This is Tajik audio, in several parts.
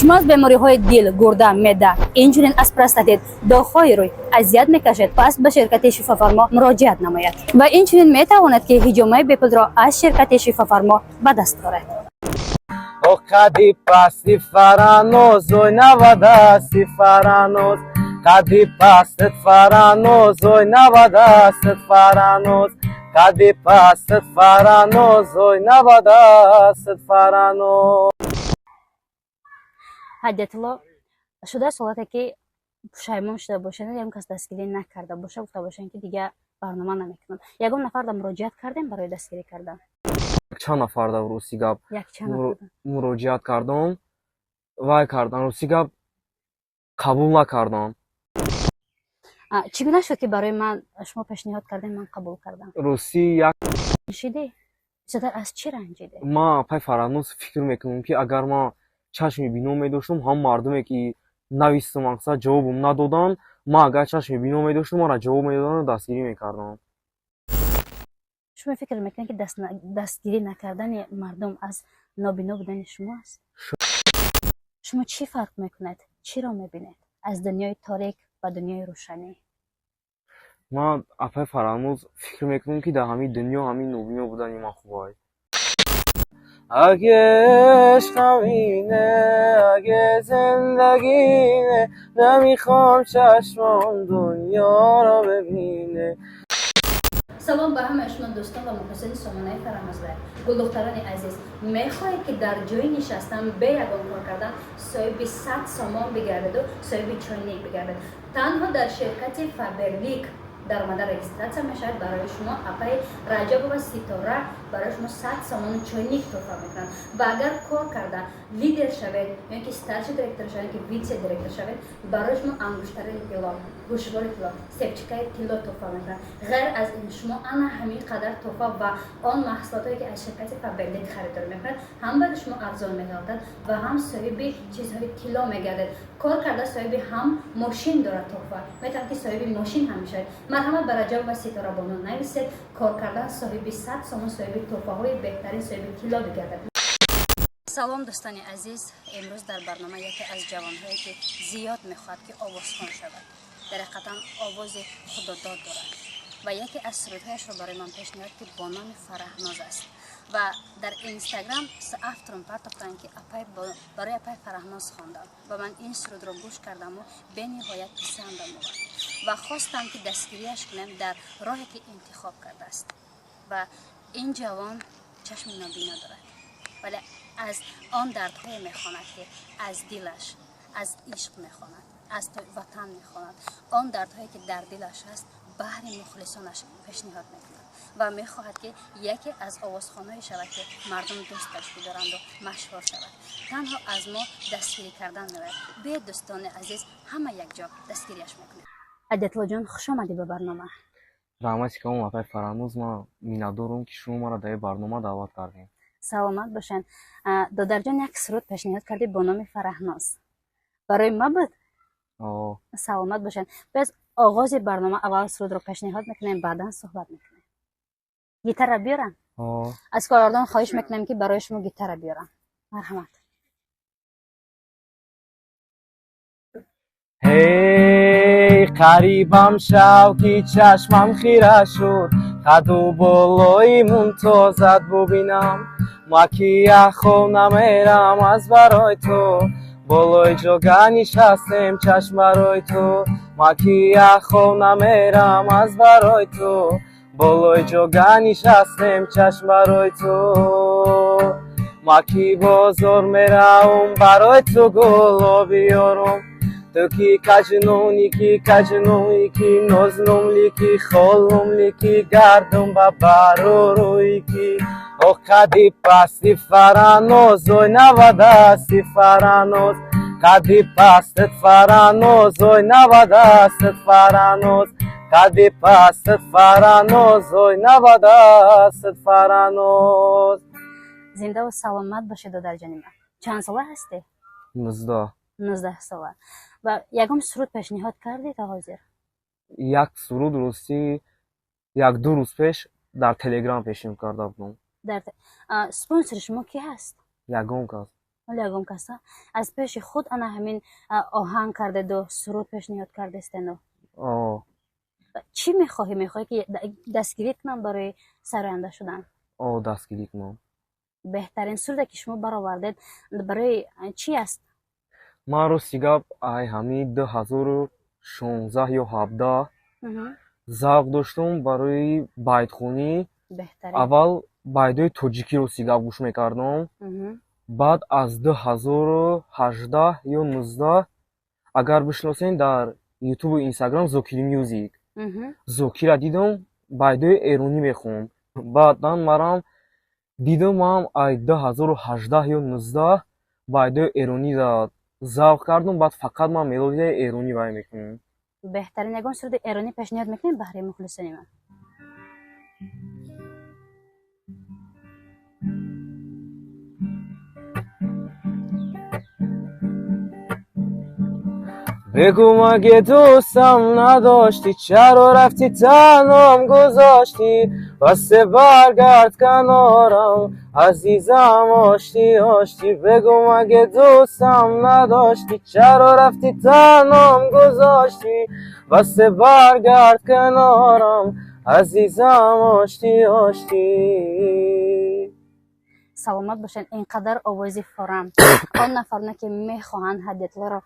Шумо аз бемориҳои дил, гурда, меъда, инчунин аз простатит, доғҳои рӯй азият мекашед, пас ба ширкати Шифофармо муроҷиат намояд ва инчунин метавонед, ки ҳиҷомаи бепулро аз ширкати Шифофармо ба даст оред. О қади пасти Фараноз, ой, навадасти Фараноз, қади пастат Фараноз, ой, навадастат Фараноз, қади пастат Фараноз, ой, навадастат Фараноз. Ҳадиятулло, шудааст ҳолате, ки пушаймон шуда бошед, ягон кас дастгирӣ накарда боша, гуфта бошанд, ки дигар барнома намекунам? Ягон нафарда муроҷиат кардем барои дастгирӣ кардан? Чанд нафарда, рости гап. Якчанд нафарда? Муроҷиат кардам, вай кардан, рости гап, қабул накардам. Чӣ гуна шуд, ки барои ман шумо пешниҳод кардем, ман қабул кардам? Ростӣ, як Шидӣ бисёртар аз чӣ ранҷидӣ? Ман, апай Фараноз, фикр мекунам, ки агар ман чашми бино медоштам, ҳам мардуме, ки навистам, мақсад, ҷавобам надоданд, ман агар чашми бино медоштам, маро ҷавоб медоданду дастгирӣ мекардам. Шумо фикр мекунед, ки дастгирӣ накардани мардум аз нобино будани шумо аст? Шумо чӣ фарқ мекунед, чиро мебинед аз дунёи торик ба дунёи рӯшанӣ? Ман, апай Фараноз, фикр мекунам, ки дар ҳамин дунё ҳамин нобино будани ман хуб. Аге ишқам ине, аге зиндагине, намехоҳам чашмам дунёро бибине. Салом ба ҳамаи шумо, дӯстон ва мухлисони сомонаи Фараҳнозлайв. Гулдухтарони азиз, мехоҳед, ки дар ҷои нишастан, бе ягон кор кардан, соҳиби 100 сомон бигардеду соҳиби чойник бигардед? Танҳо дар ширкати Фаберлик даромада регистрация мешавад. Барои шумо апаи Раҷабова Ситора барои шумо 100 сомону чойник тӯҳфа мекунад. Ва агар кор карда лидер шавед ё ки старший директор шавед, ки вице директор шавед, барои шумо ангуштарини тилло, гӯшвори тилло, сепчикаи тилло тӯҳфа мекунад. Ғайр аз ин, шумо ана ҳамин қадар тӯҳфа ва он маҳсулотое, ки аз ширкати Фаберлик харидорӣ мекунад, ҳам барои шумо арзон меғалтад ва ҳам соҳиби чизҳои тилло мегардед. Кор карда соҳиби ҳам мошин дорад тӯҳфа, метавонад, ки соҳиби мошин ҳам мешавед. Марҳамат, ба Раҷабова Ситорабону нависед, кор кардан соҳиби 100 сомон, соҳиби тӯҳфаҳои беҳтарин, соҳиби тилло бигардад. Салом, дӯстони азиз! Имрӯз дар барнома яке аз ҷавонҳое, ки зиёд мехоҳад, ки овозхон шавад, дар ҳақиқатан овози худодод дорад ва яке аз сурудҳояшро барои ман пешниҳод, ки бо номи Фараҳноз аст. Ва дар Инстаграм авторам партохтанд, ки барои апай Фараҳноз хондам ва ман ин сурудро гӯш кардаму бениҳоят писандам омад ва хостам, ки дастгириаш кунем дар роҳе, ки интихоб кардааст. Ва ин ҷавон чашми нобино дорад, вале аз он дардҳое мехонад, ки аз дилаш, аз ишқ мехонад, аз ватан мехонад. Он дардҳое, ки дар дилаш аст, баҳри мухлисонаш пешниҳод мекунад ва мехоҳад, ки яке аз овозхонаҳое шавад, ки мардум дӯсташ бидоранду машҳур шавад. Танҳо аз мо дастгирӣ кардан меояд. Бе, дӯстони азиз, ҳама якҷо дастгириаш мекунем. Ҳадиятуллоҷон, хуш омадӣ ба барнома. Раҳмати калом, апай Фараҳноз. Ман миннатдорам, ки шумо маро дар ин барнома даъват кардем. Саломат бошанд, додарҷон. Як суруд пешниҳод кардӣ бо номи Фараҳноз, барои ма буд. Саломат бошанд. Баз оғози барнома аввал сурудро пешниҳод мекунем, баъдан суҳбат мекунем. Гитара биёрам? Аз коргардон хоҳиш мекунем, ки барои шумо гитара биёрам. Марҳамат. Ҳей, қарибам шав, ки чашмам хира шуд, қаду болои мумтозат бубинам. Ма ки яхоб намерам аз барои ту, болои ҷога нишастем чашм барои ту. Ма ки яхоб намерам аз барои ту, болои ҷога нишастем чашм барои ту. Ма ки бозор меравам, барои ту гуло биёрам. Ту ки каҷнуни, ки каҷнуи, ки нознумли, ки холумли, ки гардум ба бару рӯи ки. О қади пасти Фараноз, ой, навадасти Фараноз, қади пастат Фараноз, ой, навадастат Фараноз, қади пастат Фараноз, ой, навадастат Фараноз. Зиндаву саломат бошед, додарҷони ман. Чанд сола ҳастӣ? 19. 19 сола. Ва ягон суруд пешниҳод кардӣ то ҳозир? Як суруд, ростӣ, як ду рӯз пеш дар Телеграм пешниҳод карда будам. Дар спонсори шумо кӣ ҳаст? Ягон кас. Ҳоло ягон каса аз пеши худ ана ҳамин оҳанг кардеду суруд пешниҳод кардестену? Чӣ мехоҳӣ? Мехоҳӣ, ки дастгирӣ кунам барои сароянда шудан? Дастгирӣ кунам. Беҳтарин суруде, ки шумо баровардед, барои чӣ аст? Ман, рости гап, ай ҳамин 2016 ё 17 завқ доштум барои байтхонӣ. Аввал байдои тоҷикӣ, рости гап, гӯш мекардам. Баъд аз 2018 ё 19, агар бишносем, дар Ютубу Инстаграм Зокири Мюзик, Зокира дидам, байдои эронӣ мехонд. Баъдан марам дидам, ман ай 2018 ё 19 байдои эрониро завқ кардам. Баъд фақат ман мелодияи эронӣ вай мекунам. Беҳтарин. Ягон суруди эронӣ пешниҳод мекунем баҳри мухлисони ман? Бигӯ, маге дӯстам надоштӣ? Чаро рафтӣ, танҳом гузоштӣ? Басе, баргард канорам, азизам, оштӣ, оштӣ. Бигӯ, маге дӯстам надоштӣ? Чаро рафтӣ, танҳом гузоштӣ? Басе, баргард канорам, азизам, оштӣ, оштӣ. Саломат бошед. Ин қадар овози форам. Он нафароне, ки мехоҳанд Ҳадиятуллоро,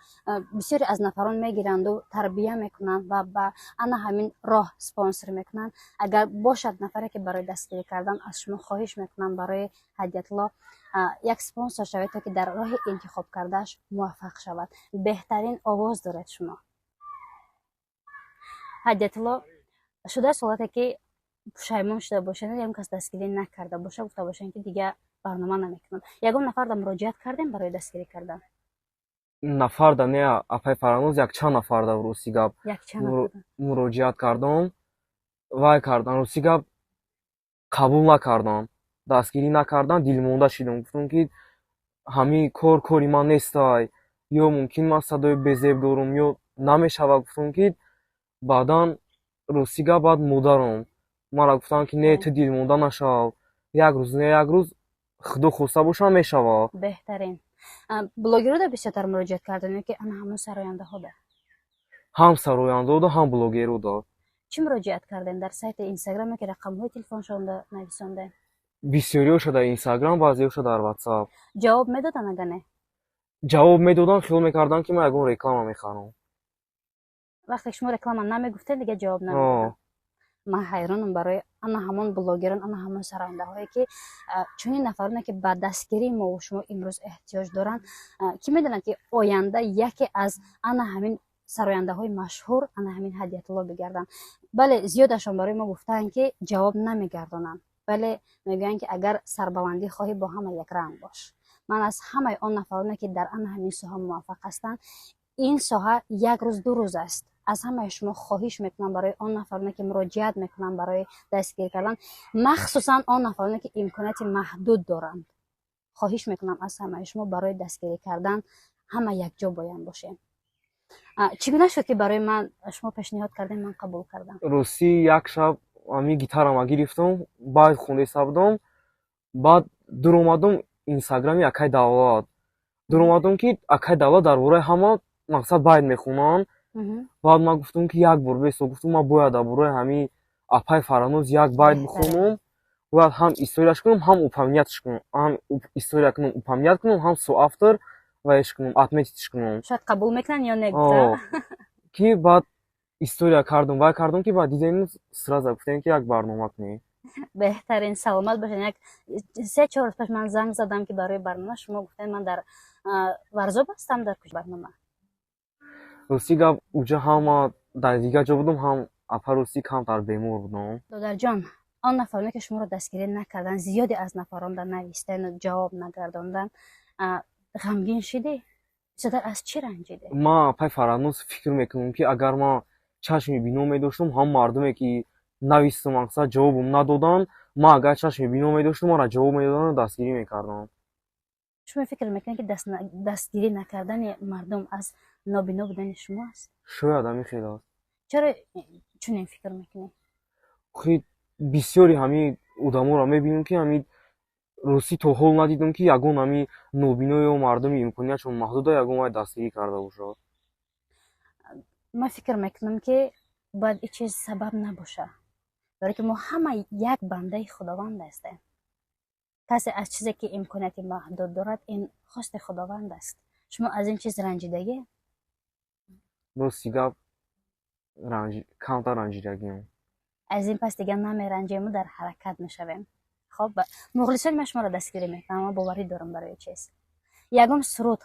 бисёре аз нафарон мегиранду тарбия мекунанд ва ба ана ҳамин роҳ спонсор мекунанд. Агар бошад нафаре, ки барои дастгирӣ кардан, аз шумо хоҳиш мекунам, барои Ҳадиятулло як спонсор шавед, то ки дар роҳи интихоб кардааш муваффақ шавад. Беҳтарин овоз доред шумо, Ҳадиятулло. Шудааст ҳолате, ки пушаймон шуда бошед, ягон кас дастгирӣ накарда боша, гуфта бошанд, ки дигар барнома намекунам? Ягон нафарда муроҷиат кардем барои дастгирӣ кардан? Нафарда не, апай Фараноз, якчанд нафарда, рости гап, муроҷиат кардам, вай кардан, рости гап, қабул накардам, дастгирӣ накардан. Дилмонда шидам, гуфтам, ки ҳамин кор кори ман нестай, ё мумкин ман садои безеб дорум, ё намешавад. Гуфтам, ки баъдан, рости гап, баъд модарам мара гуфтанд, ки не, ту дилмонда нашав, як рӯз не, як рӯз, худо хоста бошам, мешавад. Беҳтарин. Блогеруда бисёртар муроҷиат кардем ё ки ана ҳамон сарояндаҳода? Ҳам сарояндаода, ҳам блогеруда. Чӣ муроҷиат кардем? Дар сайти Инстаграм ё ки рақамҳои телефоншонда нависондем? Бисёриёша дар Инстаграм, баъзеёша дар Ватсап. Ҷавоб медодан, ага не? Ҷавоб медодам, хиёл мекардам, ки ман ягон реклама мехарам. Вақте шумо реклама намегуфтед, дигар ҷавоб намедодам. Ман ҳайронам барои ана ҳамон блогерон, ана ҳамон сарояндаҳое, ки чунин нафароне, ки ба дастгирии мову шумо имрӯз эҳтиёҷ доранд. Кӣ медонад, ки оянда яке аз ана ҳамин сарояндаҳои машҳур ана ҳамин Ҳадиятулло бигарданд. Бале, зиёдашон барои мо гуфтаанд, ки ҷавоб намегардонанд, вале мегӯянд, ки агар сарбаландӣ хоҳӣ, бо ҳама якранг бош. Ман аз ҳамаи он нафароне, ки дар ана ҳамин соҳа муваффақ ҳастанд, ин соҳа як рӯз, ду рӯз аст, аз ҳамаи шумо хоҳиш мекунам, барои он нафароне, ки муроҷиат мекунанд барои дастгирӣ кардан, махсусан он нафароне, ки имконияти маҳдуд доранд, хоҳиш мекунам аз ҳамаи шумо барои дастгирӣ кардан ҳама якҷо бояд бошем. Чӣ гуна шуд, ки барои ман шумо пешниҳод кардем, ман қабул кардам? Ростӣ, як шаб ами гитарама гирифтам, баъд хондаиста будам. Баъд дуромадам Инстаграми акай Давлат, дуромадам, ки акай Давлат дар бораи ҳама мақсад байт мехонанд. Баъд ман гуфтам, ки як бор бесо, гуфтам, ман бояд дар бораи ҳамин апай Фараноз як байт бихонам, бояд ҳам историяш кунам, ҳам упоминать ш кунам, ҳам история кунам, упоминать кунам, ҳам соавтор ваеш кунам, отметить ш кунам. Шояд қабул мекунанд ё не. Ки баъд история кардам, вай кардам, ки баъд дидем, сразу гуфтем, ки як барнома кунем. Беҳтарин, саломат бошед. Як 3-4 рӯз пеш ман занг задам, ки барои барнома, шумо гуфтед, ман дар Варзоб ҳастам, дар барнома. Рости гап, уҷа ҳама дар дигар ҷо будам, ҳам, апа, ростӣ, камтар бемор будам. Додарҷон, он нафароне, ки шуморо дастгирӣ накарданд, зиёде аз нафарон дар навистану ҷавоб нагардондан, ғамгин шидӣ? Бисёртар аз чӣ ранҷидӣ? Ман, апай Фараноз, фикр мекунам, ки агар ман чашми бино медоштам, ҳам мардуме, ки навистам, мақсад, ҷавобам надоданд, ман агар чашми бино медоштам, маро ҷавоб медоданду дастгирӣ мекарданд. Шумо фикр мекунед, ки дастгирӣ накардани мардум аз нобино будани шумо аст? Шояд ҳамин хел аст. Чаро чунин фикр мекунед? Бисёри ҳамин одаморо мебинем, ки ҳамин Ростӣ то ҳол надидам, ки ягон ҳами нобино ё мардуми имкониятшон маҳдуда ягон вай дастгирӣ карда бошад. Ман фикр мекунам, ки бояд ин чиз сабаб набошад, барое ки мо ҳама як бандаи Худованд ҳастем. Касе аз чизе ки имконияти маҳдуд дорад, ин хости Худованд аст. Шумо аз ин чиз ранҷидагӣ? Рости гап, камтар ранҷидагиам. Аз ин пас дигар намеранҷему дар ҳаракат мешавем. Хоб, мухлисони ман шуморо дастгирӣ мекунам, ман боварӣ дорам барои чиз. Ягон суруд,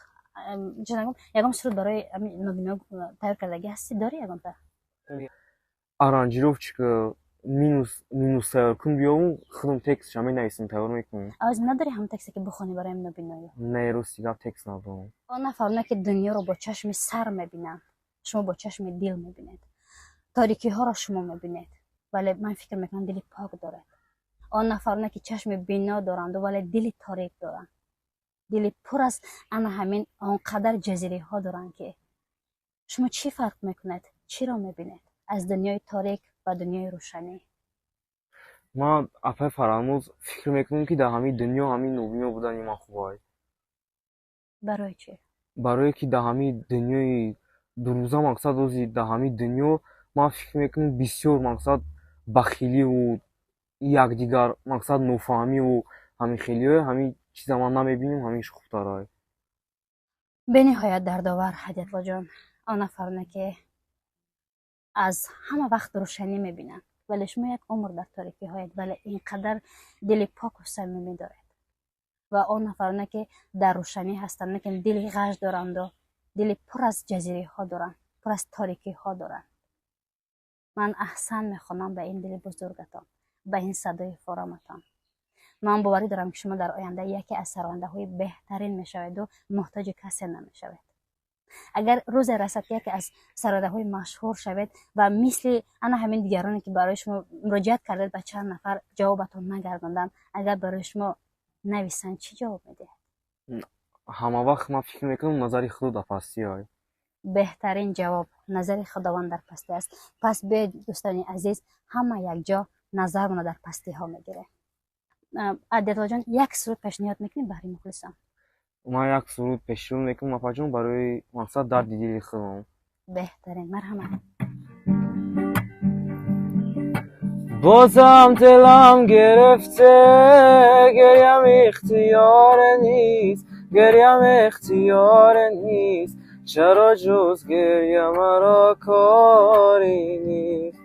ягон суруд барои нобино тайёр кардагӣ ҳастӣ, дорӣ ягонта? Аранжировщик минус тайёр кун, биёвум, худам текстша менависам, тайёр мекунам. Аваз надорӣ ҳам тексте, ки бихонӣ барои нобиноё? Не, рости гап, текст надорам. Он нафарона, ки дунёро бо чашми сар мебинанд, шумо бо чашми дил мебинед. Торикиҳоро шумо мебинед, вале ман фикр мекунам, дили пок доред. Он нафарона, ки чашми бино доранду, вале дили торик доранд, дили пур аз ана ҳамин он қадар ҷазириҳо доранд, ки шумо чӣ фарқ мекунед, чиро мебинед аз дунёи торик ба дунёи рӯшанӣ? Ман, апаи Фарҳанноз, фикр мекунам, ки дар ҳамин дунё ҳамин нобино будани ман хуб. Барои чӣ? Барое ки дар ҳамин дунёи дурӯза, мақсад, ози дар ҳамин дунё ман фикр мекунам, бисёр, мақсад, бахиливу якдигар, мақсад, нофаҳмиву ҳамин хелиҳо, ҳамин чиза ман намебинам, ҳаминш хубтарай. Бениҳоят дардовар, Ҳадиятуллоҷон. Он нафарона, ки аз ҳама вақт рӯшанӣ мебинанд, вале шумо як умр дар торикиҳоед, вале ин қадар дили поку самимӣ доред, ва он нафароне, ки дар рӯшанӣ ҳастанд, лекин дили ғаш доранду дили пур аз ҷазириҳо доранд, пур аз торикиҳо доранд. Ман аҳсан мехонам ба ин дили бузургатон, ба ин садои фораматон. Ман боварӣ дорам, ки шумо дар оянда яке аз сарояндаҳои беҳтарин мешаведу муҳтоҷи касе намешавед. Агар рӯзе расад, ки яке аз сарояндаҳои машҳур шавед ва мисли ана ҳамин дигароне, ки барои шумо муроҷиат кардед, ба чанд нафар ҷавобатон нагардонданд, агар барои шумо нависанд, чӣ ҷавоб медиҳед? Ҳама вақт ман фикр мекунам, назари Худо дар пастӣ ай. Беҳтарин ҷавоб: назари Худованд дар пастӣ аст. Пас биёед, дӯстони азиз, ҳама якҷо назармонро дар пастиҳо мегирем. Ҳадиятуллоҷон, як суруд пешниҳод мекунем баҳри мухлисон. Ман як суруд пешниҳод мекунам, апаҷон, барои, мақсад, дарди дили худам. Беҳтарин, марҳамат. Бозам дилам гирифте, гирям ихтиёр нест, гирям ихтиёр нест, чаро ҷуз гиря маро кори нест?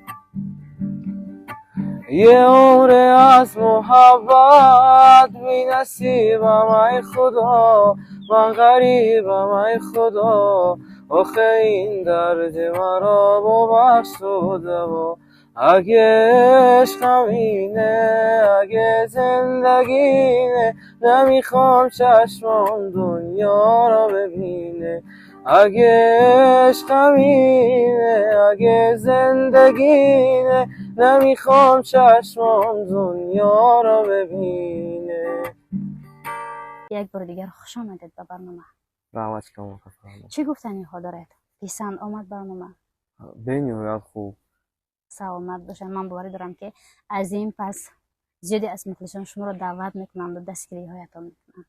یه عمر از محبت بی نصیبم ای خدا، من غریبم ای خدا، آخه این درد مرا ببخش و دوا. اگه عشقم اینه، اگه زندگینه، نمیخوام چشمام دنیا را ببینه. اگه عشقم اینه، اگه زندگینه، نمیخوام چشمام دنیا را ببینه. یک بار دیگر خوش آمدید به برنامه. رحمت کنم. چی گفتنی ها دارد؟ پسند آمد برنامه؟ بениҳоят хуб. Саломат бошед. Ман боварӣ дорам, ки аз ин пас зиёде аз мухлисон шуморо даъват мекунанд ва дастгириҳоятон мекунанд.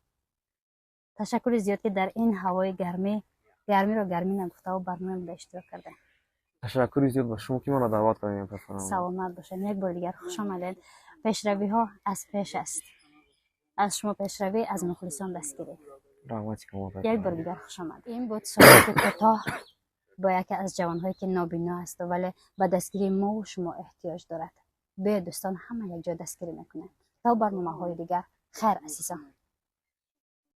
Ташаккури зиёд, ки дар ин ҳавои гармӣ, гармиро гармӣ нагуфтаву барномаи иштирок кардем. Ташаккури зиёд ба шумо, ки маро даъват кардем. Саломат бошед. Як бори дигар хуш омадед. Пешравиҳо аз пеш аст, аз шумо пешравӣ, аз мухлисон дастгирӣ. Як бори дигар хуш омад. Ин буд суҳбати кӯтоҳ бо яке аз ҷавонҳое, ки нобино аст, вале ба дастгирии мову шумо эҳтиёҷ дорад. Биёед, дӯстон, ҳама якҷо дастгирӣ мекунем. То барномаҳои дигар, хайр, азизон.